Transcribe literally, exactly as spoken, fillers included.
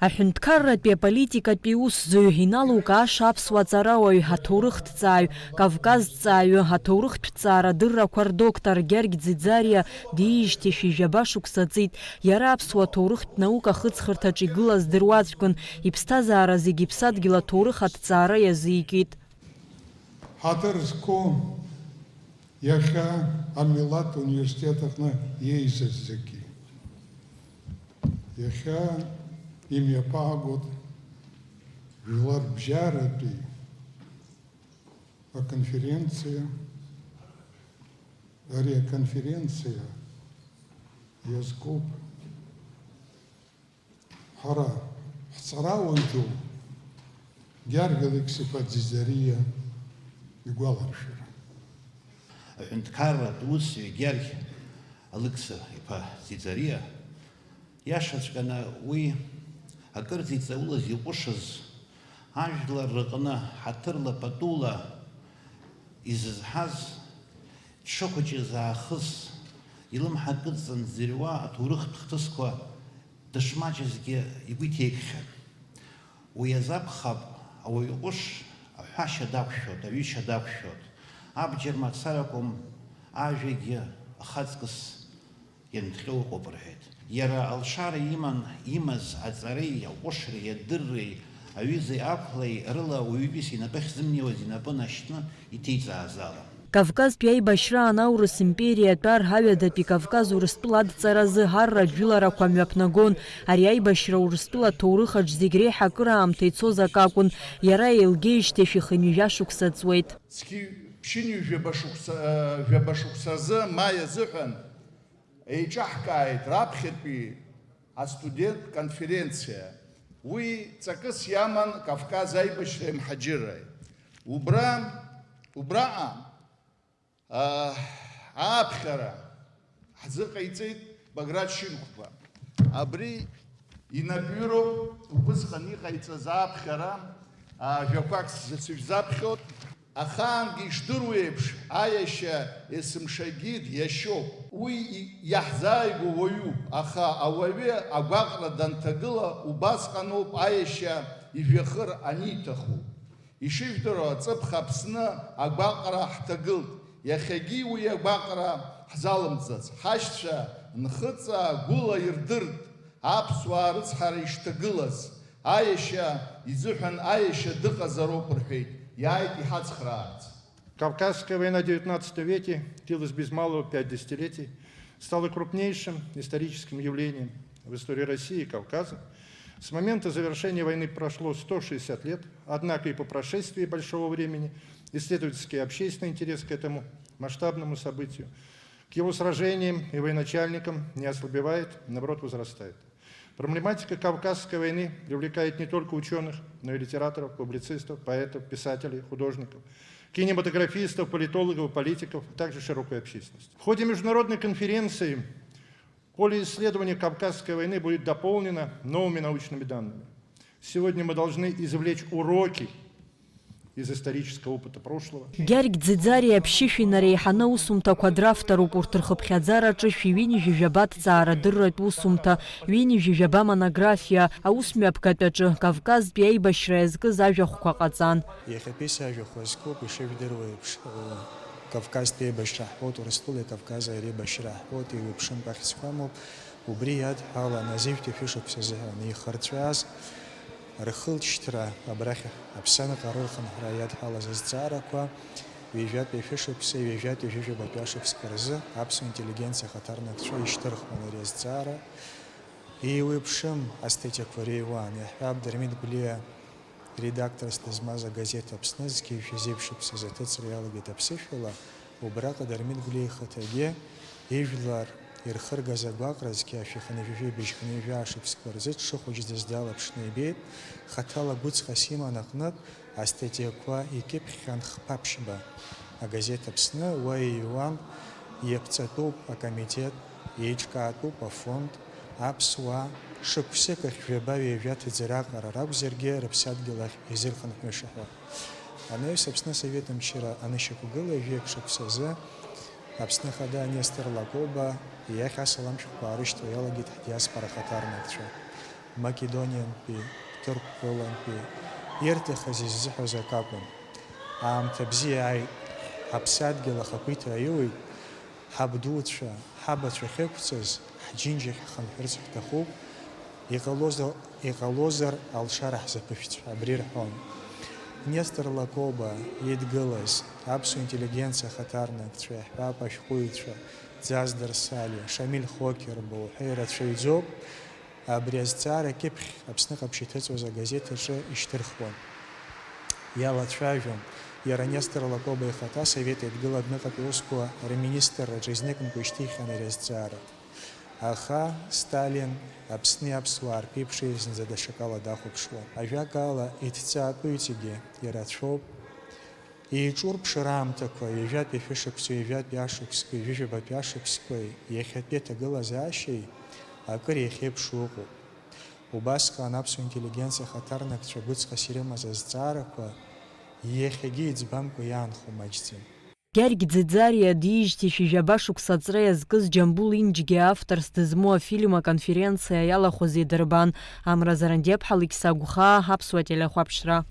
Аҳәынҭқарратәи аполитикатәи усзуҩ, иналукааша аԥсуа ҵарауаҩ, аҭоурыхҭҵааҩ, кавказҭҵааҩы, аҭоурыхтә ҭҵаара адыррақәа рдоктор Гьаргь Ӡиӡариа диижьҭеи шәи жәаба шықәса ҵит. Иара аԥсуа ҭоурыхтә наука ахыҵхырҭаҿ игылаз дыруаӡәкын, иԥсҭазаара зегьы иԥсадгьыл аҭоурых аҭҵаара иазикит. Ҳаҭыр зқәу иахьа амилаҭ университет аҟны иеизаз зегьы. Иахьа имҩаԥаагоит жәларбжьаратәи аконференциа, ари аконференциа иазкуп ҳара ҳҵарауаҩ ду Гьаргь Алықьса-иԥа Ӡиӡариа игәаларшәара. Аҳәынҭқарратә усзуҩ Гьаргь Алықьса-иԥа Ӡиӡариа, иашаҵәҟьаны уи акырӡа иҵаулаз, иҟәышыз, ажәлар рыҟны ҳаҭырла патула изызҳаз, дшыхәыҷыз аахыс илымҳа кыдҵан дзырҩуа аҭоурыхтә хҭысқәа дышмаҷызгьы игәы иҭеикхьан. Уи азы акәхап, ауаҩы ҟәыш аҳәашьа дақәшәоит, аҩышьа дақәшәоит. Абџьар мацара акәым, ажәагьы ахаҵкыс ианҭҟьо ыҟоуп рҳәеит. Иара алшара иман, имаз аҵареи аҟәышреи адырреи аҩызеи ақәлеи рыла уаҩытәыҩса инапы ахьзымнеиуаз инапы нашьҭны иҭеиҵааз ала. Кавказтәи аибашьраан аурыс империа атәар аҩадатәи Кавказ Урыстәыла адҵаразы арратә жәыларақәа мҩаԥнагон. Ари аибашьра Урыстәыла аҭоурыхаҿ зегь реиҳа акыраамҭа ицоз акы акәын. Иара еилгеижьҭеи шәи хынҩажәа шықәса ҵуеит. Зқьи ԥшьынҩажәаба шықәса, жәаба шықәсазы, маи азыҳәан, еиҿаҳкааит раԥхьатәи астудент конференциа. Уи ҵакыс иаман Кавказ аибашьреи амҳаџьырреи. Убра, убраҟа, аа, ааԥхьара ҳзыҟаиҵеит Баграт Шьынқәба. Абри инапҩыроуп убысҟан иҟаиҵаз ааԥхьара, аа, жәақәак сзацәыжәзаԥхьоит. Ахаангьы ишдыру еиԥш, аиашьа есымшагьы диашьоуп. Уи и-, иаҳзааигәоу уаҩуп, аха ауаҩы агәаҟра данҭагыла, убасҟаноуп аиашьа ижәҩахыр аниҭаху. Ишыжәдыруа, ҵыԥх Аԥсны агәаҟра ҳҭагылт, иахьагьы уи агәаҟра ҳзалымҵац. Ҳашьцәа нхыҵаа гәыла ирдырт аԥсуаа рыцҳара ишҭагылаз, аиашьа изыҳәан аиашьа дыҟазароуп рҳәеит, иааит иҳацхраарц. Кавказская война девятнадцатого века длилась без малого пять десятилетий, стала крупнейшим историческим явлением в истории России и Кавказа. С момента завершения войны прошло сто шестьдесят лет, однако и по прошествии большого времени исследовательский и общественный интерес к этому масштабному событию, к его сражениям и военачальникам не ослабевает, наоборот, возрастает. Проблематика Кавказской войны привлекает не только учёных, но и литераторов, публицистов, поэтов, писателей, художников, кинематографистов, политологов, политиков, а также широкую общественность. В ходе международной конференции поле исследования Кавказской войны будет дополнено новыми научными данными. Сегодня мы должны извлечь уроки из исторического опыта прошлого. Гьаргь Ӡиӡариа аԥшьышәи инареиҳаны аусумҭақәа дравторуп, урҭ рхыԥхьаӡараҿы шәи ҩынҩажәи жәаба ҭҵаарадырратә усумҭа, ҩынҩажәи жәаба монографиа, аусмҩаԥгатәаҿы Кавказтәи аибашьра иазкыз ажәахәқәа ҟаҵан. Иахьатәи сажәахә азкуп, ишыжәдыруа еиԥш, Кавказтәи аибашьра ҳҳәоит, Урыстәылеи Кавкази реибашьра ҳҳәоит, еиуеиԥшым ахьӡқәа амоуп. Убри иадҳәалан, азижәтәи шәышықәса азыҳәан ихырҵәаз рхылҵшьҭра абрахь Аԥсныҟа рылхынҳәра иадҳәалаз азҵаарақәа, ҩажәатәи шәышықәса, ҩажәатәи жәаҩа-жәабатәи ашықәсқәа рзы аԥсуа интеллигенциа ахаҭарнакцәа ишьҭырхуан ари азҵаара. Еиуеиԥшым астатиақәа реиуан, иаҳҳәап, Дырмит Гәлиа редакторс дызмаз агазеҭ Аԥсны зқьи жәшәи зеижә шықәсазы аҭыҵра иалагеит аԥсышәала, убраҟа Дырмит Гәлиа ихаҭагьы ижәлар ирхыргаз агәаҟра зқьи жәшәи хынҩажәи жәаҩа быжь хынҩажәи жәаа шықәсқәа рзы дшыхәыҷӡаз далаԥшны ибеит, хаҭала гәыҵхас иман аҟнытә астатиақәа икьыԥхьхьан хԥа-ԥшьба. Агазеҭ Аԥсны уа иҩуан, иаԥҵатәоуп акомитет, еиҿкаатәуп афонд, аԥсуаа, шықәсык ахь жәаба-ҩажәа ҭыӡ раҟара ракәзаргьы рыԥсадгьыл ахь изырхынҳәыша ҳәа. Анаҩс Аԥсны Асовет мчра анышьақәгыла жәеиԥшь шықәсазы Аԥсны Ахада Нестор Лакоба иахь асалам шәҟәқәа аарышьҭуа иалагеит ҳдиаспора ахаҭарнакцәа. Македониантәи, Ҭырқәтәылантәи ирҭахыз иззыҳәоз акакәын. Аамҭа бзиа ааит, ҳаԥсадгьыл ахақәиҭра аиуит, ҳабдуцәа, ҳабацәа ахьықәҵаз, ҳџьынџьахь ҳхынҳәырц ҳҭахуп, иҟалозар, иҟалозар алшара ҳзаԥышәҵ ҳәа абри рҳәон. Нестор Лакоба идгылаз аԥсуа интеллигенциа ахаҭарнакцәа, иаҳҳәап, ашәҟәыҩҩцәа, Ӡаздыр Салиа, Шамиль Хокерба уҳәа ирацәаҩӡоуп. Абри азҵаара акьыԥхь Аԥсны ҟаԥшь иҭыҵуаз агазеҭ аҿы ишьҭырхуан. Иалацәажәон иара Нестор Лакоба ихаҭа Асовет Еидгыла адәныҟатәи аусқәа рминистрраҿы изныкымкәа ишьҭихьан ари азҵаара. Аха Сталин Аԥсни аԥсуаа рԥеиԥши зынӡа даҽакала дахәаԥшуан. Ажәакала, иҭҵаатәу иҵегьы ирацәоуп. Еиҿурԥшыр аамҭақәа, ҩажәатәи ашәышықәсеи, ҩажәатәи ашықәсқәеи, ҩажәижәабатәи ашықәсқәеи, иахьатәи аҭагылазаашьеи акыр иахьеиԥшу ыҟоуп. Убасҟан аԥсуа интеллигенциа ахаҭарнакцәа гәыҵхас ирымаз азҵаарақәа иахьагьы иӡбамкәа иаанхо маҷӡам. Гьаргь Ӡиӡариа диижьҭеи шәи жәаба шықәса аҵра иазкыз Џьамбул Инџьгьа авторс дызмоу афильм аконференциа иалахәыз идырбан. Амра Зарандиаԥҳа Лықьса Агәхаа, Аԥсуа телехәаԥшра.